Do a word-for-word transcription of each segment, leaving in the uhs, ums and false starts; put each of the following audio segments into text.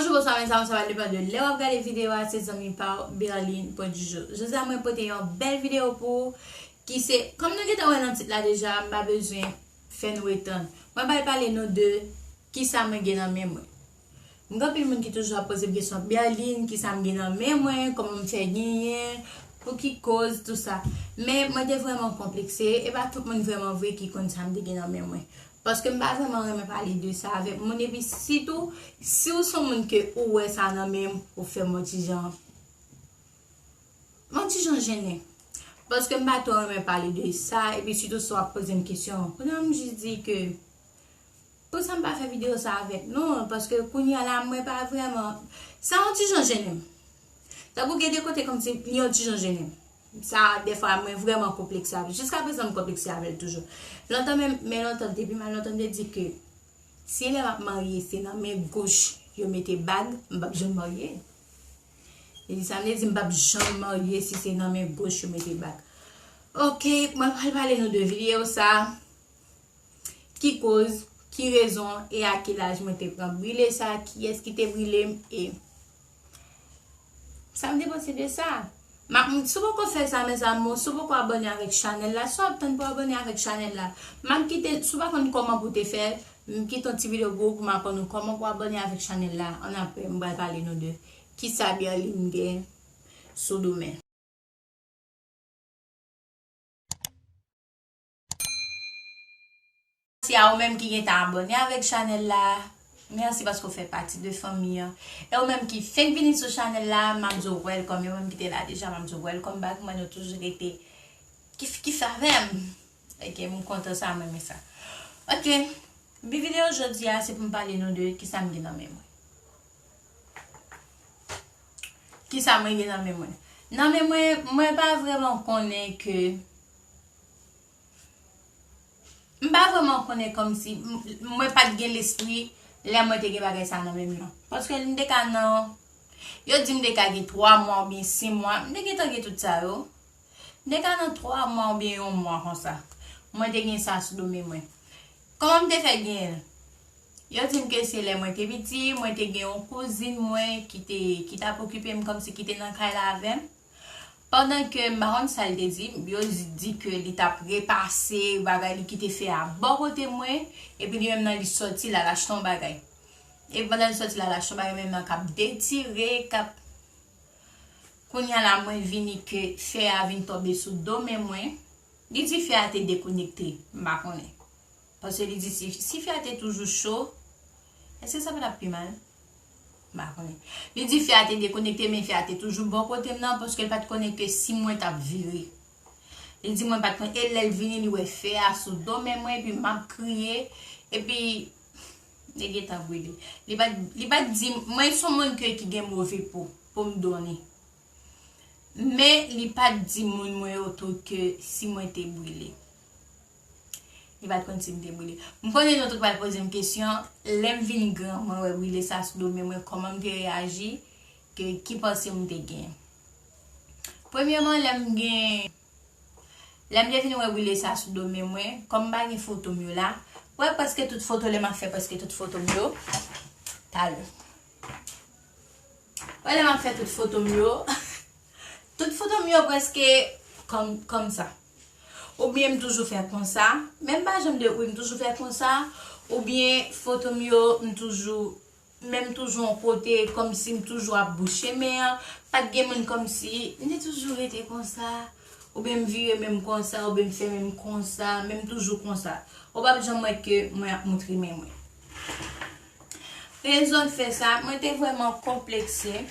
Bonswa, mezanmi, sa va depann de lè w ap gade videyo a, se zanmi pa w, Berline Prodjou. Jodi a, mwen pote yon bèl videyo pou ou, ki se, kòm nou gentan wè nan tit la deja, m pa bezwen fè nou etann. Mwen pral pale nou de kisa mwen gen nan men mwen. M gen anpil moun ki toujou ap poze m kesyon, Berline, kisa m gen nan men mwen, kòman m fè genyen, pou ki koz, tou sa. Men mwen te vrèman konplekse, e pa tout moun vrèman vre ki konn sa m te gen nan men mwen. Paske m pa vrèman renmen pale de sa avèk moun, epi sitou, si w se yon moun ke ou wè sa nan men m, ou fè m yon ti jan, yon ti jan jennen. Paske m pa twò renmen pale de sa, epi sitou si w ap poze m kesyon. Kounye a m jis di ke, pou sa m pa fè videyo sa avèk nou, paske kounye a la, mwen pa vrèman, sa yon ti jan jennen m. Tankou gen de kote kòmsi li yon ti jan jennen m. Sa, dèfwa, mwen vrèman konplekse avè l. Jiska prezan, m konplekse avè l toujou. Lontan, men, men lontan, depi m al lontan, m te di ke si lè m ap marye, se nan men goch yo mete bag, m p ap janm marye. E di sa, m te di, m p ap janm marye si se nan men goch yo mete bag. Oke, mwen pral pale nou de videyo sa. Ki koz, ki rezon, e a ki laj mwen te pran brile sa, kiyès ki te brile m, e sa m te panse de sa. M ap, si w poko fè sa, mes amours, si w poko abòne avèk chanèl la, sa w ap tann pou abòne avèk chanèl la? M ap kite, si w pa konn kòman pou te fè, m kite yon ti videyo pou ou, pou m aprann ou kòman pou abòne avèk chanèl la. Annapre, m pral pale nou de kisa Berline gen sou do men. Mèsi a ou menm ki gentan abòne avèk chanèl la. Mèsi paske w fè pati de fanmi an. E ou menm ki fenk vini sou chanèl la, m ap di w welcome. E ou menm ki te la deja, m ap di w welcome back. Mwen nou toujou rete ki, ki fè avè m. Oke, m kontan sa, m renmen sa. Oke, bi videyo jodi a, se pou m pale nou de kisa m gen nan men mwen. Kisa mwen gen nan men mwen? Nan men mwen, mwen pa vrèman konnen ke, m pa vrèman konnen kòmsi m, mwen pa t gen lespri lè mwen te gen bagay sa nan men m nan. Paske m te ka nan, yo di m te ka gen twa mwa oubyen sis mwa, m te gentan gen tout sa yo. M te ka nan twa mwa oubyen yon mwa konsa. Mwen te gen sa sou do men mwen. Kòman m te fè genyen l? Yo di m ke se lè mwen te piti, mwen te gen yon kouzin mwen ki te, ki t ap okipe m kòmsi ki te nan kay la avè m. Pandan ke m pa konn sa l te di, yo di ke li t ap repase bagay li ki te fè a bò kote mwen, epi li menm nan li sòti l al achte yon bagay. Epi pandan li sòti l al achte yon bagay, menm nan k ap detire, k ap Kounye a la, mwen vini ke fè a vin tonbe sou do men mwen. Li di fè a te dekonekte, m pa konnen. Paske li di si, si fè a te toujou cho, èske sa pa t ap pi mal? M pa konnen. Li di fè a te dekonekte, men fè a te toujou bò kote m nan, paske l pa t konnen ke si mwen t ap vire. Li di mwen pa t konnen, e lè l vini, li wè fè a sou do men mwen, epi m ap kriye, epi li gentan brile. Li pa t, li pa t di, mwen se yon moun ke, ki gen move po, po m donnen. Men li pa t di moun mwen yo tou ke si mwen te brile. Li pa t konn si m te brile. M konnen nou tout pral poze m kesyon, lè m vin gran, mwen wè brile sa sou do men mwen, kòman m te reyaji, ke, ki panse m te gen. Premyèman, lè m gen, lè m te vin wè brile sa sou do men mwen, kòm m pa gen foto m yo la, wè prèske tout foto, lè m ap fè prèske tout foto m yo, talè. Wè lè m ap fè tout foto m yo, tout foto m yo prèske kòm, kòm sa. Oubyen m toujou fè konsa, men m pa janm de wi, m toujou fè konsa, oubyen foto m yo, m toujou, men m toujou yon kote, kòmsi m toujou ap bouche men an, pa t gen moun kòmsi, m te toujou rete konsa, oubyen m vire men m konsa, oubyen m fè men m konsa, men m toujou konsa. Ou p ap janm wè ke mwen ap moutre men mwen. Rezon k fè sa, mwen te vrèman konplekse.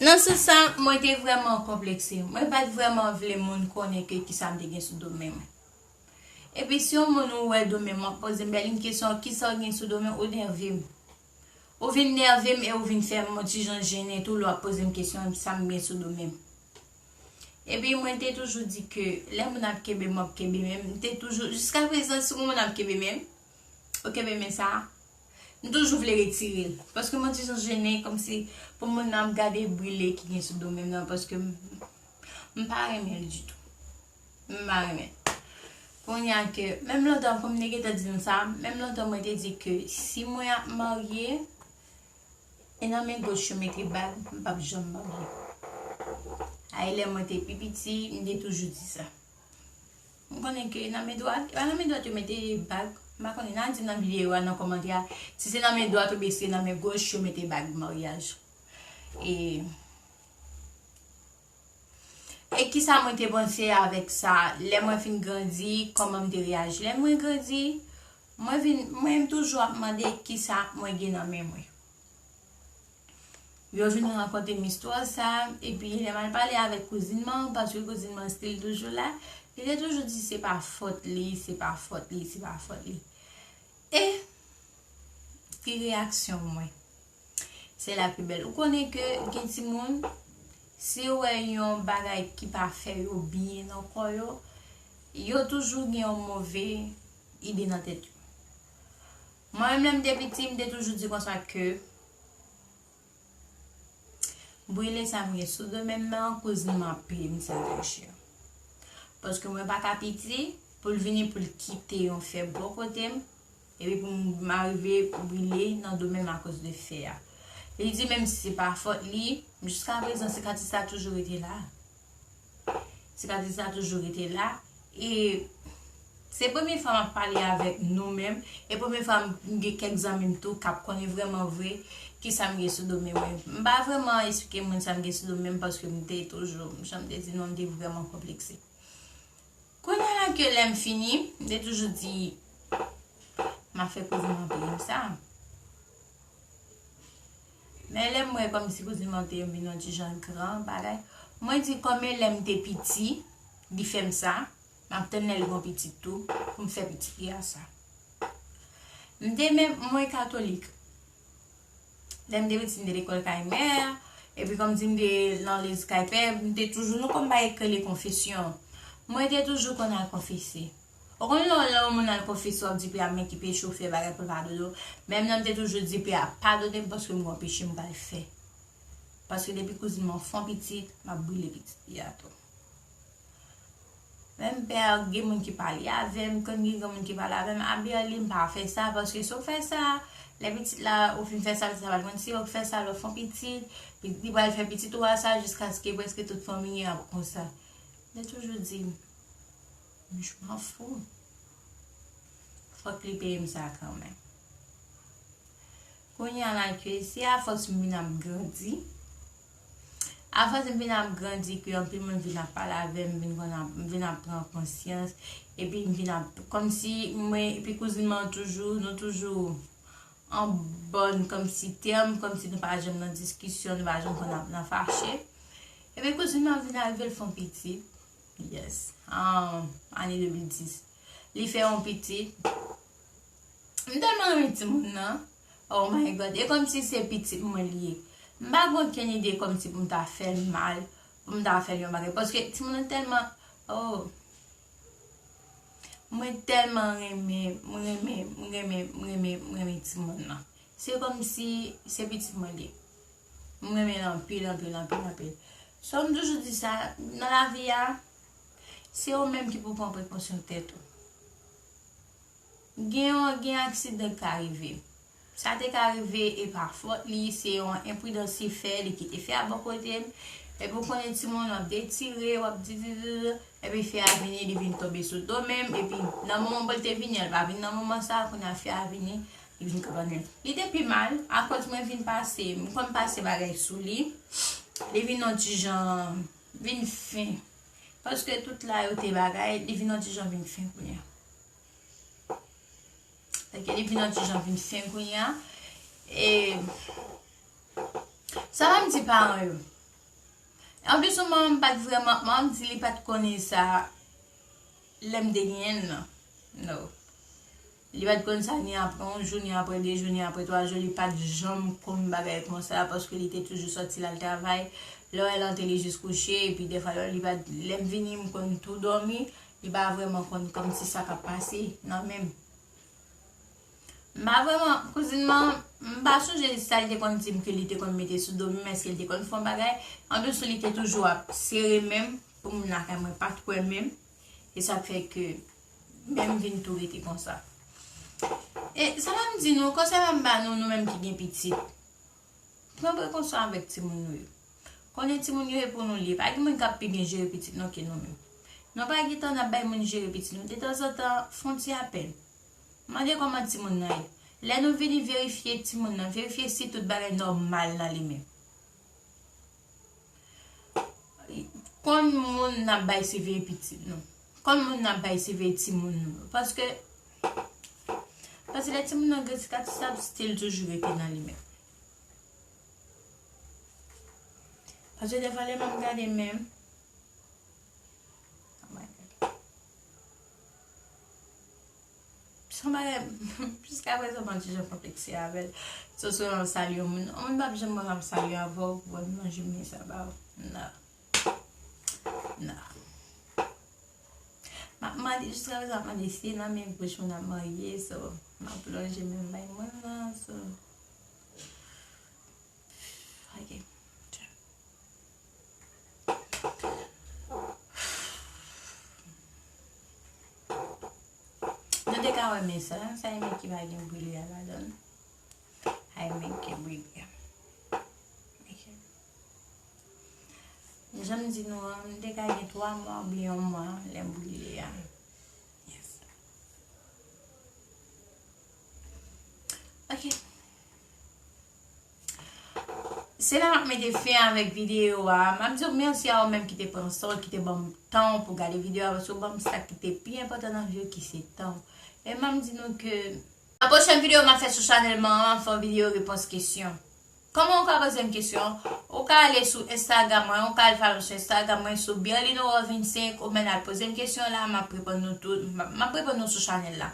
Nan sans sa, mwen te vrèman konplekse. Mwen pa t vrèman vle moun konnen ke kisa m te gen sou do men mwen. Epi si yon moun ou wè do men m, w ap poze m bèl kesyon, kisa w gen sou do men, ou nève m. Ou vin nève m e ou vin fè m yon ti jan jennen tou lè w ap poze m kesyon sa m gen sou do men m. Epi mwen te toujou di ke lè moun ap kenbe m, w ap kenbe men m. M te toujou, jiska prezan, si yon moun ap kenbe men m, ou kenbe men sa, m toujou vle retire l. Paske m yon ti jan jennen, kòmsi pou moun nan ap gade brile ki gen sou do men m nan, paske m, m pa renmen l ditou. M pa renmen l. Kounye a ke, menm lontan, kòm m te gentan di nou sa, menm lontan mwen te di ke si mwen ap marye, E nan men goch yo mete bag, m p ap janm marye. A, e lè mwen te pi piti, m te toujou di sa. M konnen ke nan men dwat, e pa nan men dwat yo mete bag. M pa konnen, n a di nan videyo a, nan kòmantè a, si se nan men dwat oubyen si se nan men goch yo mete bag maryaj. E, e kisa mwen te panse avèk sa? Lè mwen fin grandi, kòman m te reyaji? Lè mwen grandi, mwen vin, mwen toujou ap mande kisa mwen gen nan men mwen. Yo vin rakonte m istwa sa, epi lè m al pale avèk kouzin mwen, paske kouzin mwen still toujou la, li te toujou di se pa fòt li, se pa fòt li, se pa fòt li. E ki reyaksyon mwen? Se la pi bèl. Ou konnen ke gen timoun, si yo wè yon bagay ki pa fè yo byen nan kò yo, yo toujou gen yon move ide nan tèt yo. Mwen menm, lè m te piti, m te toujou di konsa ke brile sa m gen sou do men m nan, kouzin mwen ap peye m sa trè chè. Paske mwen pa ka piti pou l vini pou l kite yon fè bò kote m, epi pou m, m arive brile nan do men m akoz de fè a. Li di menm si se pa fòt li, jiska prezan sikatris la toujou rete la. Sikatris la toujou rete la. E se premye fwa m ap pale avèk nou menm. E premye fwa m gen kèk zanmi m tou k ap konnen vrèman vre kisa m gen sou do men mwen. M pa vrèman eksplike moun sa m gen sou do men m paske m te toujou, jan m te di nou, m te vrèman konplekse. Kounye a la ke lè m fini, m te toujou di, m ap fè kouzin mwen peye m sa. Men lè m wè kòmsi kouzin mwen te vin yon ti jan gran, bagay, mwen di kòm e lè m te piti, li fè m sa, m ap tann lè l gen pitit tou, pou m fè pitit li a sa. M te menm, mwen katolik. Lè m te piti, m te lekòl kay mè, epi kòmsi m te nan legliz kay pè, m te toujou, nou konn bagay k rele konfesyon. Mwen te toujou konn al konfese. Ou konn lè, lè yon moun al konfese, w ap di pè a men ki peche w fè, bagay pou l padone w. Menm nan m te toujou di pè a padone m paske m gen yon peche m pral fè. Paske depi kouzin mwen fè yon pitit, m ap brile pitit li a tou. Menm pè a, gen moun ki pale avè m, konn gen granmoun ki pale avè m, Aberline, pa fè sa, paske si w fè sa, lè pitit la, ou fin fè sa, pitit la pral konn si w fè sa, lè w fè yon pitit, li pral fè pitit ou a sa, jiskaske prèske tout fanmi an ap konsa. M te toujou di, je m'en fous. Fòk li peye m sa kanmenm. Kounye a la ke se afòs m vin ap grandi. Afòs m vin ap grandi ke anpil moun vin ap pale avè m, vin konn ap, m vin ap pran konsyans. Epi m vin ap, kòmsi mwen, epi kouzin mwen toujou, nou toujou an bòn kòmsi tèm, kòmsi nou pa janm nan diskisyon, nou pa janm konn ap nan fache. Epi kouzin mwen vin arive l fè yon pitit. Yes. An ane de mil dis. Li fè yon pitit. M tèlman renmen timoun nan. Oh my God. E kòmsi se pitit mwen li ye. M pa gen okenn ide kòmsi pou m ta fè l mal, pou m ta fè l yon bagay. Paske timoun nan tèlman, oh. Mwen tèlman renmen, mwen renmen, mwen renmen, mwen renmen, mwen renmen timoun nan. Se kòmsi se pitit mwen li ye. Mwen renmen l anpil, anpil, anpil, anpil. So, m toujou di sa, nan lavi a, se ou menm ki pou pran prekosyon tèt ou. Gen yon, gen aksidan k ka rive. Sa te ka rive, e pa fòt li, se yon enpridans li fè, li kite fè a bò kote m. Epi w konnen timoun, w ap detire, w ap di, di, di, di, epi fè a vini, li vin tonbe sou do men m, epi nan moman pou l te vini an, li pa vin nan moman sa, kounye a fè a vini, li vin kanpannen. Li te pi mal, akoz mwen vin pase, m konn pase bagay sou li, li vin yon ti jan, vin fen. Paske tout la yo te bagay, li vin yon ti jan vin fen kounye a. Paske li vin yon ti jan vin fen kounye a. E sa m ap di paran yo. Anplis, manman m pa t vrèman, manman m di li pa t konnen sa lè m te genyen l nan. No. Li pa t konn sa ni apre yon jou, ni apre de jou, ni apre twa jou, li pa t janm konn bagay konsa, paske li te toujou sòti l al travay. Lè w wè l antre, li jis kouche, epi dèfwa lè li pa t, lè m vini, m konn tou dòmi, li pa vrèman konn kòmsi sa k ap pase nan men m. M pa vrèman, kouzin mwen, m pa sonje sa li te konn di m ke li te konn mete sou do m, èske li te konn fè yon bagay. Anplis, li te toujou ap sere men m pou moun lakay mwen pa t kwè men m. E sa k fè ke men m vin tou rete konsa. E sa m ap di nou, konsèy m ap ba nou, nou menm ki gen pitit. Pran prekosyon avèk timoun nou yo. Konnen timoun yo e pou nou li. Pa gen moun k ap pi byen jere pitit nou ke nou menm. Nou pa gen tan n ap bay moun jere pitit nou. Detanzantan, fè yon ti apèl. Mande kòman timoun nan ye. Lè nou vini verifye timoun nan, verifye si tout bagay nòmal nan li menm. Konn moun n ap bay siveye pitit nou. Konn moun n ap bay siveye timoun nou. Paske, paske lè timoun nan grandi, sikatris la ap still toujou rete nan li menm. Paske defwa lè m ap gade menm, oh my God. Se yon bagay, jiska prezan, m pa t janm konplekse avè l. So, so, yon salye yon moun. Yon moun p ap janm wè m ap salye avè w, pou wè m manje men sa ba w. Non. Non. M ap mande, jiska prezan, m ap mande si nan men goch moun ap marye, so, m ap lonje men m bay moun nan, so. Ok. Nou te ka wè men sa, sa e men ki pa gen brile a ladan l. Ay men ki brile a. Ok. Jan m di nou an, m te ka gen twa mwa oubyen yon mwa lè m brile a. Yes. Ok. Se la m ap mete fen avèk videyo a. M ap di w mèsi a ou menm ki te pran san w, ki te ban m tan w pou gade videyo a, paske w ban m sa ki te pi enpòtan nan vi w, ki se tan w. E m ap di nou ke nan pwochèn videyo m ap fè sou chanèl mwen an, m ap fè yon videyo repons kesyon. Kòman ou ka poze m kesyon? Ou ka ale sou Instagram mwen, ou ka al follow m sou Instagram mwen, sou Berline Aurore vennsenk, ou menm al poze m kesyon la, m ap reponn nou tout, m ap, m ap reponn nou sou chanèl la.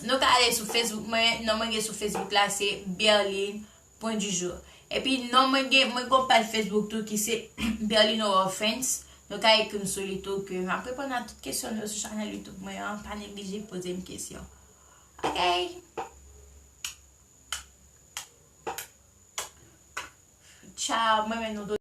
Nou ka ale sou Facebook mwen, non mwen gen sou Facebook la, se Berline, point du jour. Epi non mwen gen, mwen gen yon paj Facebook tou ki se Berline Aurore Friends. Nou ka ekri m sou li tou ke m ap reponn a tout kesyon nou yo sou chanèl YouTube mwen an. Pa neglije poze m kesyon. Ok. Tchao, mwen menm nou